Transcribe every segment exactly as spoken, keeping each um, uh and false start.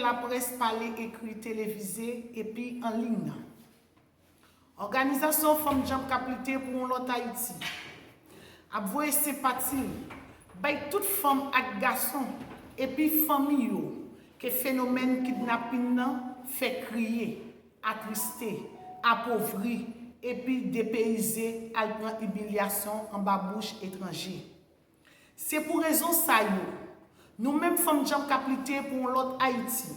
laprès, pale, ekri, televize, epi an liy. Òganizasyon Fanm Djanm k ap lite pou yon lòt Ayiti ap voye senpati l bay tout fanm ak gason epi fanmi yo ke fenomèn kidnapin nan fè kriye, atriste, apovri epi depeyize al pran imilyasyon anba bouch etranje. Se pou rezon sa yo, nou menm Fanm Djanm k ap lite pou yon lòt Ayiti,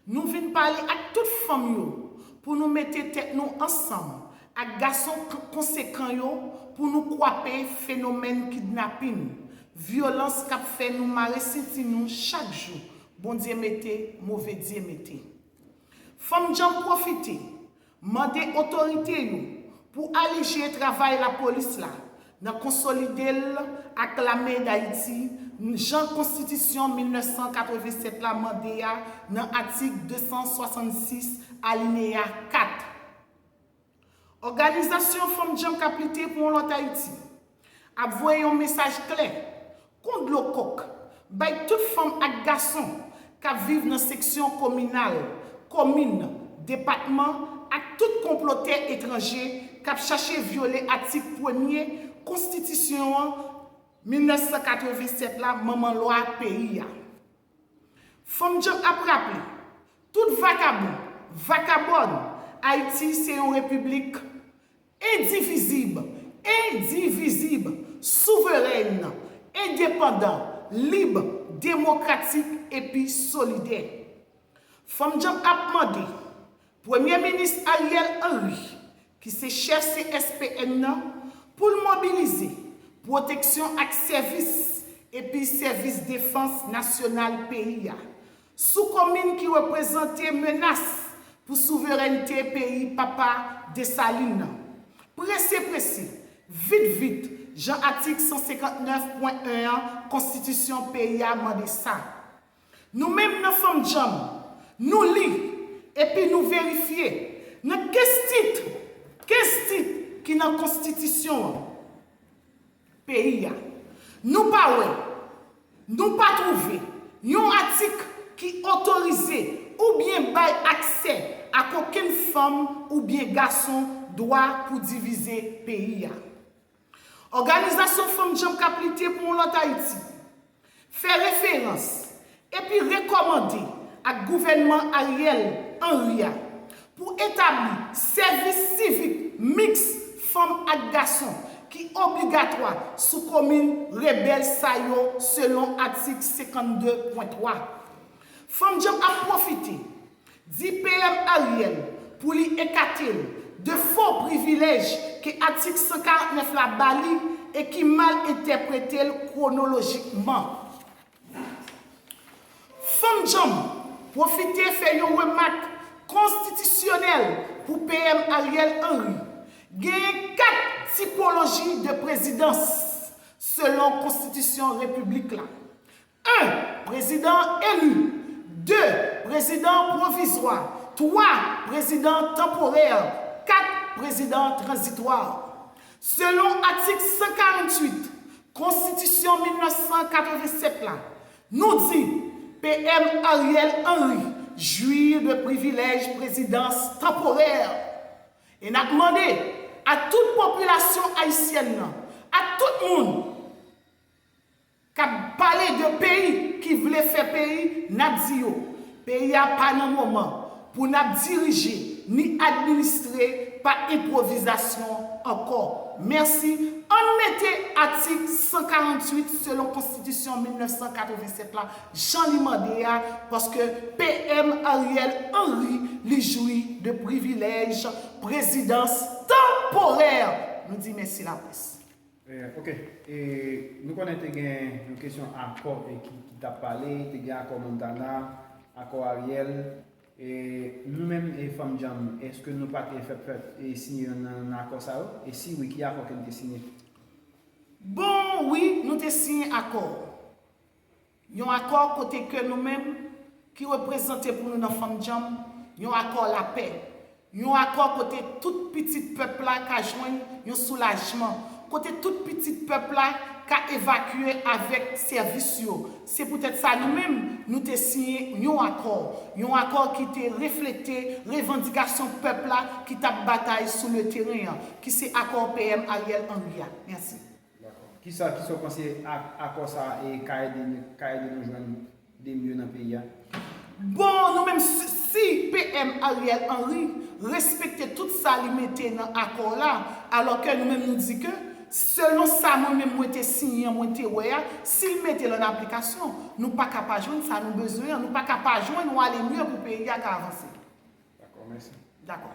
nou vin pale ak tout fanm yo pou nou mete tèt nou ansanm ak gason k- konsekan yo pou nou kwape fenomèn kidnapin, vyolans k ap fè nou mare senti nou chak jou, Bondye mete, move Dye mete. Fanm Djanm pwofite mande otorite yo pou aleje travay lapolis la nan konsolide l ak lame Dayiti, jan Konstitisyon mil nèf san katrevennsèt la mande a nan atik de san swasannsis, alineya kat. Òganizasyon Fanm Djanm k ap lite pou yon lòt Ayiti ap voye yon mesaj klè kon dlo kòk bay tout fanm ak gason k ap viv nan seksyon kominal, komin, depatman ak tout konplotè etranje k ap chache vyole atik premye Konstitisyon an mil nèf san katrevennsèt la, manman lwa peyi a. Fanm Djanm ap raple tout vakabon, vakabòn, Ayiti se yon repiblik endivizib, endivizib, souverèn, endepandan, lib, demokratik epi solidè. Fanm Djanm ap mande Premye Minis Ariel Henry, ki se chèf C S P N nan, pou l mobilize pwoteksyon ak sèvis epi sèvis defans nasyonal peyi a sou komin ki reprezante menas pou souverènte peyi papa Desalin nan. Prese prese, vit vit, jan atik san senkant nèf pwen en an Konstitisyon peyi a mande sa. Nou menm nan Fanm Djanm, nou li epi nou verifye nan kes tit, kes tit ki nan Konstitisyon an peyi a. Nou pa wè, nou pa twouve yon atik ki otorize oubyen bay aksè ak okenn fanm oubyen gason dwa pou divize peyi a. Òganizasyon Fanm Djanm k ap lite pou yon lòt Ayiti fè referans epi rekòmande ak gouvènman Ariel Henry a pou etabli sèvis sivik miks fanm ak gason ki obligatwa sou komin rebèl sa yo selon atik senkannde pwen twa. Fanm Djanm ap pwofite di P M Ariel pou li ekate l de fo privilèj ke atik san karant nèf la ba li e ki mal entèprete l kwonolojikman. Fanm Djanm pwofite fè yon remak konstitisyonèl pou P M Ariel Henry. Genyen kat tipoloji de prezidans selon konstitisyon repiblik la. En, prezidan eli. De, prezidan pwovizwa. Twa, prezidan tanporè. Kat, prezidan tranzitwa. Selon atik san karanntuit Konstitisyon mil nèf san katrevennsèt la, nou di P M Ariel Henry jwi de privilèj prezidans tanporè. E n ap mande a tout popilasyon ayisyèn nan, a tout moun k ap pale de peyi ki vle fè peyi, n ap di yo, peyi a pa nan moman pou n ap dirije ni administre pa enpwovizasyon ankò. Mèsi. Ann mete atik san karanntuit selon Konstitisyon mil nèf san katrevennsèt la, jan li mande a, paske P M Ariel Henry, li jwi de privilèj prezidans tanporè. Nou di mèsi laprès. Eh, ok. E, nou konnen te gen yon kesyon akò e ki, ki t ap pale, te gen akò Montana, akò Ariel. E, nou menm, e, Fanm Djanm, èske nou pa te fèt, fèt e siyen youn nan, nan akò sa yo? E si wi, ki akò ke nou te siyen? Bon, wi, nou te siyen akò. Yon akò kote ke nou menm, ki reprezante pou nou nan Fanm Djanm, yon akò lapè. Yon akò kote tout pitit pèp la ka jwenn yon soulajman, kote tout pitit pèp la ka evakye avèk sèvis yo. Se poutèt sa nou menm, nou te siyen yon akò, yon akò ki te reflete revandikasyon pèp la ki t ap batay sou le teren an, ki se akò P M Ariel Henry a. Mèsi. Dakò. Kisa, kisa w panse ak akò sa a e ka ede, ka ede nou jwenn de mye nan peyi a? Bon, nou menm, si, si P M Ariel Henry respekte tout sa li mete nan akò la, alò ke nou menm nou di ke, selon sa mwen menm mwen te siyen an, mwen te wè a, si l mete l an aplikasyon, nou pa ka pa jwenn sa nou bezwen an, nou pa ka pa jwenn yon ale mye pou peyi a ka avanse. Dakò, mèsi. Dakò.